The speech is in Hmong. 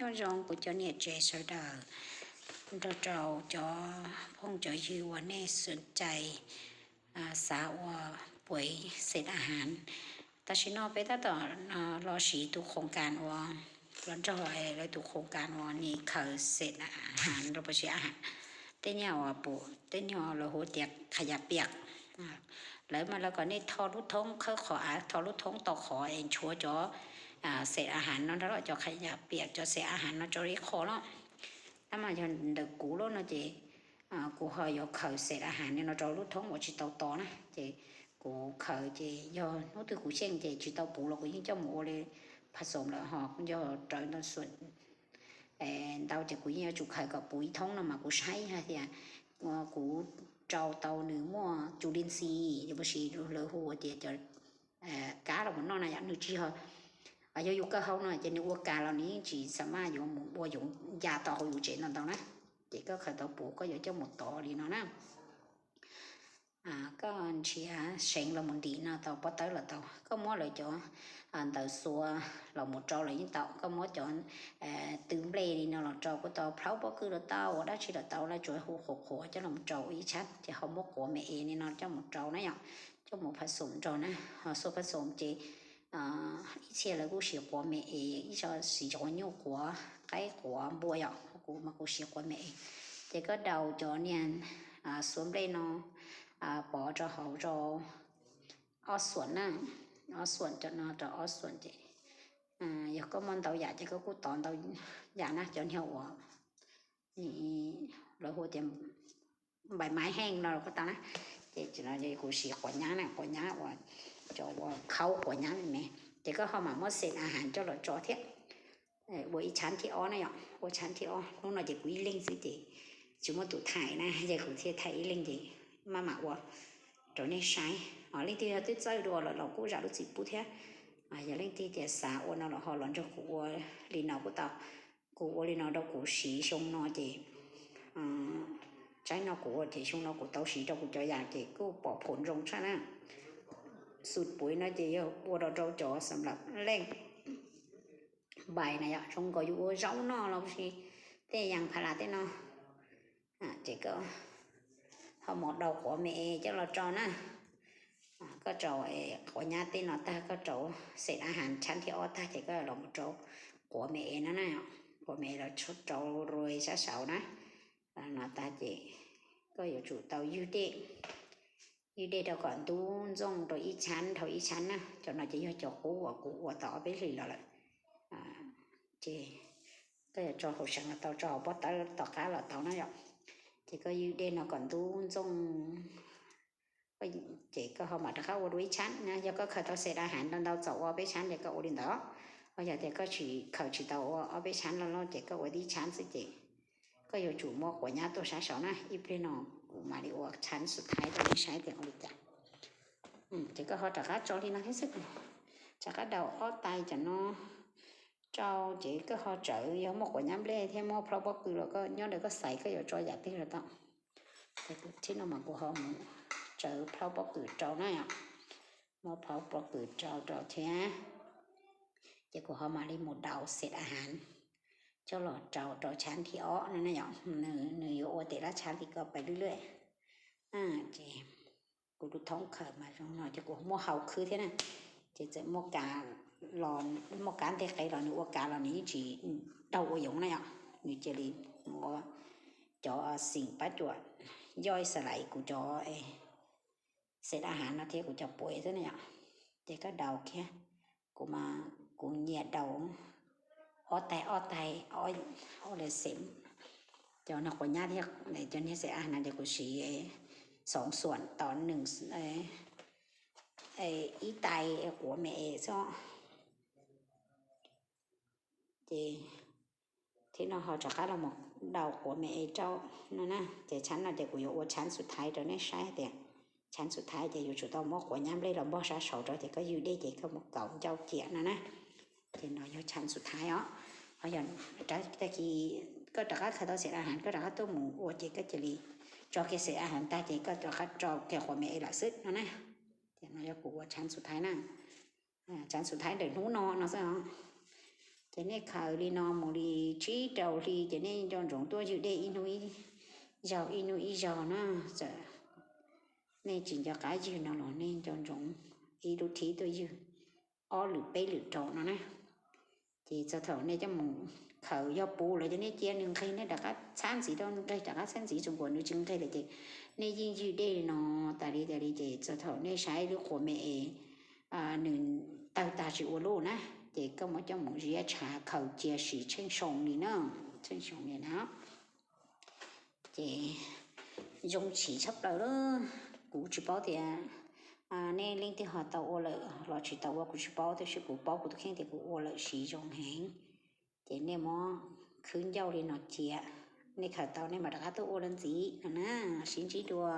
Nyob zoo kuv cov niam tsev sawv daws, nrog rau cov phooj cov ywg uas nej xom cai xav ua puav xet a hav. Tam sim no peb tab tom los siv tus khoos kas uas los nrog lawv tus khoos kas uas nim khaws xet a hav los puav xet a hav. Tej nyuag uas pum tej nyuag lawv hu tias khas yas piam. Lawv mas lawv kom nej tho lub thoob khawb qhov av, tho lub thoob tau qhov es nchuav cov xet a hav no nrog cov khas yas piam, cov xet a hav no rau ib qho lawm. Tab mas yog ntawm kuv lawm no ces kuv ho yuav khaws xet a hav no rau lub thoob uas tsis tau to na. Ces kuv khaws ces yog hnub twg kuv xyeej ces tsis tau puv los kuv yeej coj mus ua li pha xoom lawm ho yog raws ntau xum ntau ces kuv yeej yuav tsum khaws kom puv ib thoob no mas kuv saib hais tias kuv rau tau nws muaj cus li ntxi, yog puas sis lawv hu tias cov kab los mus noj na yom, nws tsis ho yog yus kawg hau no ces nws ua kas los nws yeej tsis xam maj yuav mus ua yoov ya tau hauv yus tsev ntau ntau na. Ces koj khaws tau puv koj yuav coj mus tov li no na. Koj nrhiav seev los mus ntim no tau pob tawb los tau, koj muab lawv cov ntawv xuav los mus rau los yeej tau, koj muab cov tw nplej li no los rau kuj tau, plhaub pob kws los tau, ua dab tsi los tau, lawv tsuas hu qhuav qhuav coj los mus rau ib tshab ces ho muab quav me es li no coj mus rau na yom, coj mus pha xoom nrog na. Ho xuas pha xoom ces ib txhia lawv kuj siv quav me es, ib txhia siv cov quav nyuj quav qaib quav npua yom, kuv mas kuv siv quav me es. Ces koj daus cov niag xuav nplej no pov rau hauv rau ob xuam na, ob xuam cov no rau ob xuam ces yog koj muaj ntau yam ces koj kuj tov ntau yam na, cov niag uas lawv hu tias npais maiv heej no los kuj tau na. Ces kuv siv quav nyab na, quav nyab uas cov uas khaub quav nyab me, ces koj ho mam muab xet a hav coj los tso thiab. Ua ib tshab thib ob na yom, ua tshab thib ob. Hnub no ces kuv ib leeg xwb ces tsis muaj tus thaij na, ces kuv thiaj thaij ib leeg ces maj mam ua rau nej saib. Leej twg yog twb txawj dua lawm los kuj zam lub txim pub thiab. Yog leej twg tias xav ua no los ho los nrog kuv ua li no kuj tau. Kuv ua li no rau kuv siv xyoo no ces tsaib no kuv ua ces xyoo no kuv tau siv rau kuv cov yam ces kuj pom phom zoo tshaj na. Xus puav no ces yog ua rau rau cov xam lab leej npais na yom, zoo nkaus yus ua zaub noj los sis tej yam pha las tej no. Ces koj ho mus daus quav me es coj los rau na. Koj rau quav nyab tej no tag, koj rau xet a hav tshab thib ob tag ces koj los mus rau quav me es no na. Quav me es los rau rau sab saud na. No tag ces koj yuav tsum tau ywg dej, ywg dej rau kom ntub ntxooj rau ib tshab dhau ib tshab na. Cov no ces yog cov qub uas kuv ua tau ob peb hlis los lawm. Ces koj yuav tso hauv seev los tau, tso hauv pob tawb tom qab los tau na yom. Ces koj ywg dej no kom ntub ntxooj, ces koj ho mam rov qab ua dua ib tshab na. Yog koj khaws tau xet a hav ntau ntau txaus ua ob peb tshab ces koj ua li ntawd. Ho yog tias koj tsis khaws tsis tau ua ob peb tshab loj loj ces koj ua tib tshab xwb ces koj yuav tsum muab quav nyab tuaj sab saud na. Ib pliag no kuv mam li ua tshab xus thaib rau nej saib tias ua li cas. Ces koj ho rov qab tso li no thiab xwb. Rov qab daus ob tais cov no rau ces koj ho tsawv, yog muaj quav nyab nplej thiab muaj plhaub pob kws los koj nyob ntawd koj xaiv koj yuav tso yam twg los tau. Ces kuv tib no mas kuv ho mus tsawv plhaub pob kws rau na. Muab plhaub pob kws rau rau thiab. Ces kuv ho mam li mus daus xet a hav coj los rau rau tshab thib ob no na yom. Nws yuav ua tes lab tshab li ko pais lwj lwj. Ces kuv lub thoob khaws mas zoo no ces kuv muaj hau khwb thiab na. Ces txawm muaj kav los, muaj kav nteg qev los nws ua kav los nws yeej tsis raug ua yoov na yom. Nws cia li ua cov xim pab cuam yoj ib xas lais kuv cov xet a hav no thiab kuv cov puav xwb na yom. Ces koj daus kiag, kuv mas kuv nyiam daus ob tais ob tais, ua li xem cov no quav nyab thiab cov niag xet a hav no ces kuv siv xoov xuam tom nws ib tais quav me es xwb. Ces thib no ho rov qab los mus daus quav me es rau no na. Ces tshab no ces kuv yuav ua tshab xus thaib rau nej saib tias tshab xus thaib ces yuav tsum tau muab quav nyab nplej los npog sab saud rau ces koj ywg dej ces koj mus kaus ncauj ciam no na. Ces no yog tshab xus thaib os. Ho yog tag kis koj rov qab khaws tau xet a hav koj rov qab tuaj mus ua ces koj cia li tso kiag xet a hav tag ces koj rov qab tso kiag quav me es lawm xwb no na. Ces no yog kuv ua tshab xus thaib na. Tshab xus thaib ntawm hnub no no xwb os. Ces nej khaws li no mus li tsib rau hli ces nej nco ntsoov tuaj ywg dej ib hnub ib zaug ib hnub ib zaug na. Txawm nej tsis nco qab ywg no los nej nco ntsoov ib lub thib tuaj ywg ob lwm peb lwm rau no na. Ces txog thaum nej coj mus khaws yog puv lawm ces nej cia nws nqig, nej rov qab txhab ntxiv rau, nqig rov qab txhab ntxiv tsuas nkaus nws tsis nqig lawm ces nej yeej ywg dej li no tas li tas li ces txog thaum nej saib lub quas me es nws tawg tag tsis ua lub na, ces koj muab coj mus ziab tshav khaws cia siv tsheej xyoo li na, tsheej xyoo li na. Ces zoo siv tshaj plaws lawm. Kuv tsis paub tias nej leej twg ho tau ua lawm los tsis tau ua kuv tsis paub, tab sis kuv paub kuv tus kheej tias kuv ua lawm siv zoo heev. Ces nej muab khwb ncauj li no cia, nej khaws tau nej mam rov qab tuaj ua lawm ntxiv no na. Sib ntsib dua.